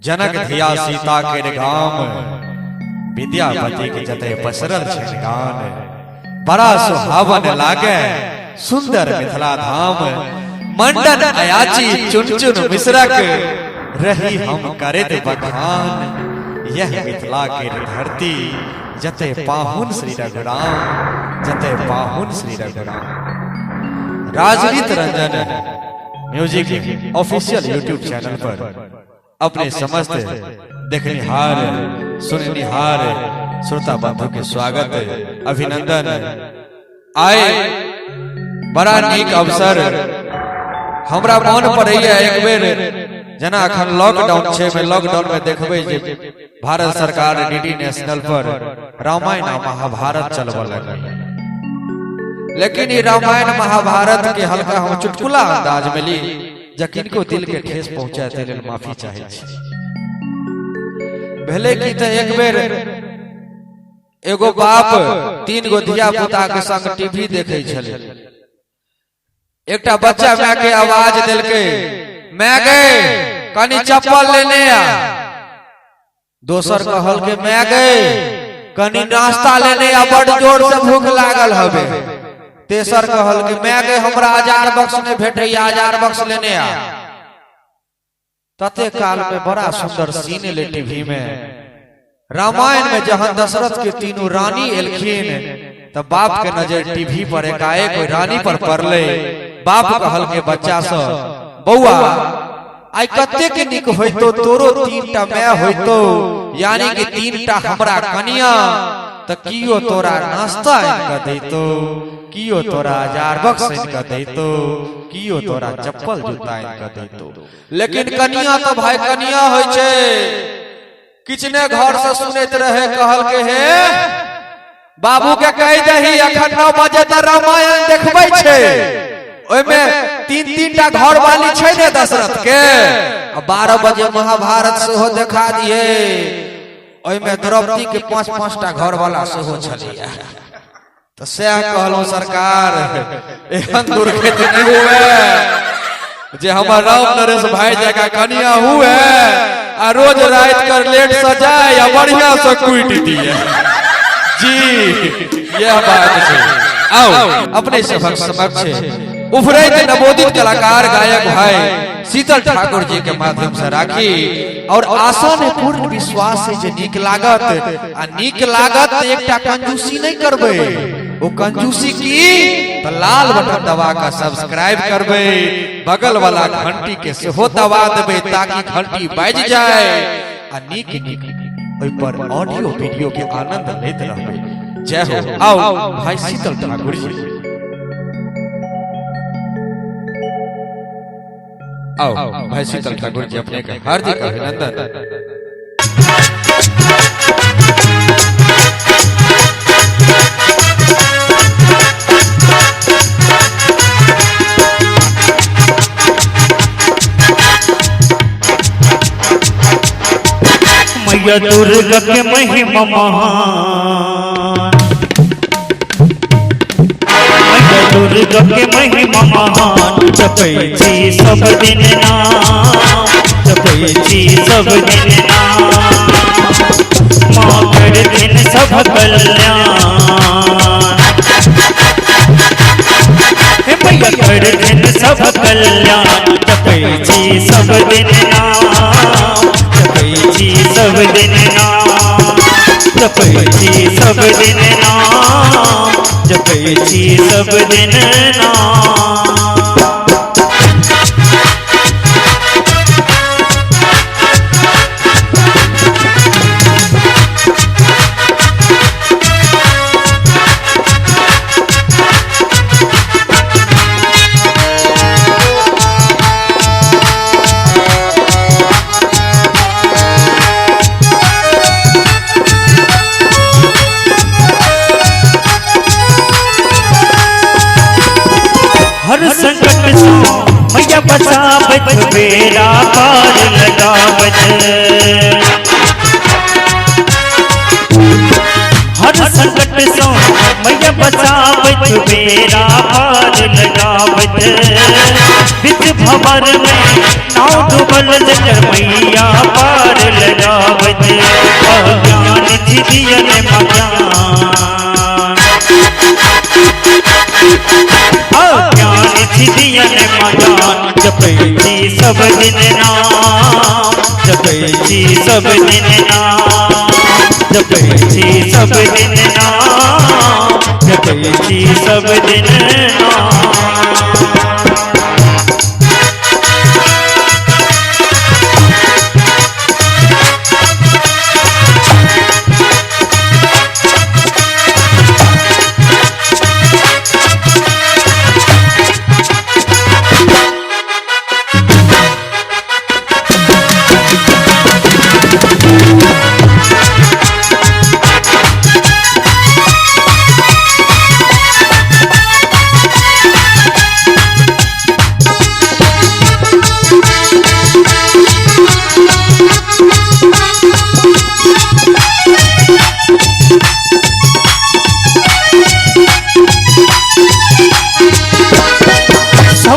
जनक धिया सीता के गाम, विद्यापति के जते पसरल छनि गान। बड़ा सुहावन लागे सुंदर मिथिला धाम, मंडन अयाची चुन चुन मिश्रक रही हम करत बखान। यह मिथिला के धरती जते पाहुन श्री रघुराम, जते पाहुन Shri Raghuram. Rajneet Ranjan music official YouTube channel पर अपने समस्त देखनिहार सुननिहार श्रोता बंधु के स्वागत अभिनंदन। आए बड़ा नीक अवसर हमरा मन पड़ैया एक बेर जेना अखन लॉकडाउन छै, में लॉकडाउन में देखबै जे भारत सरकार डीडी नेशनल पर रामायण आ महाभारत चलबऽ लगल। लेकिन ई रामायण महाभारत के हल्का हम चुटकुला अंदाज में ली, जे किनको दिल के ठेस पहुंचाए ताहि लेल माफी चाहे छी। भेलै की तऽ एक बेर एगो बाप तीन गो धिया पुता के संग टीवी देखै छलै। एकटा बच्चा माय के आवाज देलकै, माय गे कनी चप्पल लेने आ। दोसर कहलकै, माय गे कनी नाश्ता लेने आ, बड़ जोर से भूख लागल हवे। तेसर कहलकै, माय गे हमरा अजार बक्स नहि भेटैया, अजार बक्स लेने आ। तते काल में बड़ा सुंदर सीन एलै टीवी में। रामायण में जहन दशरथ के तीनों रानी एलखिन त बाप के नजर टीवी पर एकाएक ओहि रानी पर पड़लै। बाप कहलकै बच्चा सँ, बौआ आइ कतेक नीक होइतो तोरो तीनटा माय होइतो, यानी कि तीनटा हमरा कनिया, त कियो तोरा नाश्ता आनि कऽ दैतो, कियो तोरा अजार बक्स आनि कऽ दैतो, कियो तोरा चप्पल जूता आनि कऽ दैतो। लेकिन कनिया तऽ भाई कनिया होइ छै, किछु ने घर से सुनैत रहे। कहलकै, हे बाबू के कहि दही अखन 9 बजे तऽ रामायण देखबै छै, ओहिमे तीन तीन टा घर वाली छै ने दशरथ के, आ 12 बजे महाभारत सेहो देखा दिए, ओहिमे द्रौपदी के 5 5 टा घर वाला सेहो छलैया। तऽ सएह कहलहुँ सरकार, एहन दुर्घट नहि हुए जे हमर राम नरेश भाई जकाँ कनिया हुए आ रोज राति कर लेट से जाए आ बढ़िया से कुटि दिए। जी यह बात छै। आओ अपने सभक समक्ष उभरैत नवोदित कलाकार गायक भाई शीतल ठाकुर जी के माध्यम से राखी और आशा ने पूर्ण विश्वास से जे नीक लागत, आ नीक लागत त एकटा कंजूसी नहीं करबै, वो कंजूसी की त लाल बटन दबा के सब्सक्राइब करबै, बगल वाला घंटी के सेहो दबा देबै ताकि घंटी बाजि जाए आ नीक नीक ओहि पर ऑडियो वीडियो के आनंद लैत रहबै। जय हो। आओ भाई शीतल ठाकुर जी, आओ भाई शीतल ठाकुर जी, अपने के हार्दिक अभिनंदन। मैया दुर्गा के महिमा महान, मैया दुर्गा के महिमा महान, जपै छी सब दिन नाम, जपै छी सब दिन नाम, माँ कर दिन सब कल्याण, हे मैया कर दिन सब कल्याण, जपै छी सब दिन नाम, जपै छी सब दिन नाम, जपै छी सब दिन नाम, जपै छी सब दिन नाम। हर संकट सो मैया बचावत, बेड़ा पार लगावत, हर संकट सो मैया बचावत, बेड़ा पार लगावत, बिच भंवर में नाव डूबल जकर मैया पार दियन मजान। ज्ञान छी दियन मजान, जपै छी सब दिन नाम, जपै छी सब दिन नाम, जपै छी सब दिन नाम, जपै छी सब दिन नाम।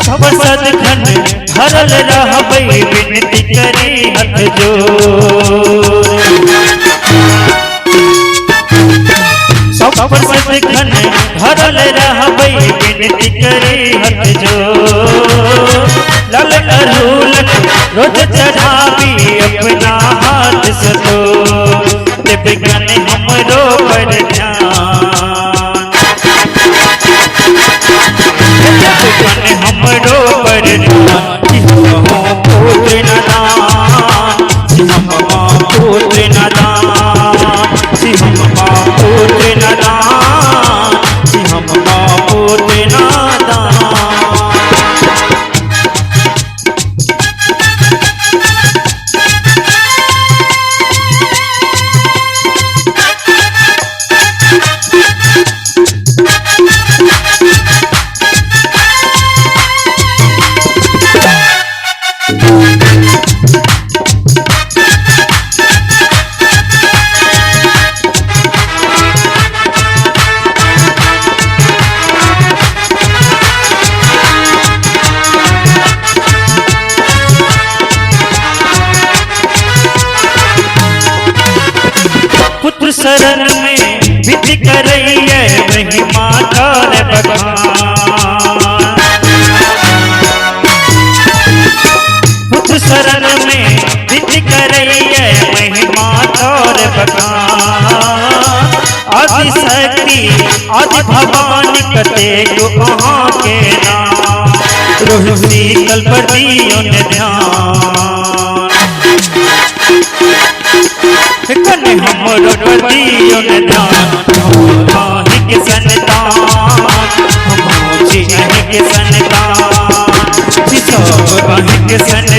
सब सदखन हरल रहबै, विनती करी हथ जोर। सब सदखन हरल रहबै, विनती करी हथ जोर। लल अरहुलक रोज चढ़ाबी अपना हाथ से तो, देव गण हमरो पर ध्यान, हमरो पर ध्यान। पुत्र नादान, हम पुत्र नादान, हम पुत्र नादान, हम पुत्र नादान। पुत्र शरण में विधि करैये महिमा कर बखान। पुत्र शरण में विधि करैये महिमा कर बखान। आदि शक्ति आदि भवानी कतेक अहाँ के नाम, रोहित शीतल पर दियो ने ध्यान, कने हमरो पर दियो ने ध्यान। हम अहीं के संतान, हम छी अहीं के संतान, छी सब अहीं के संतान।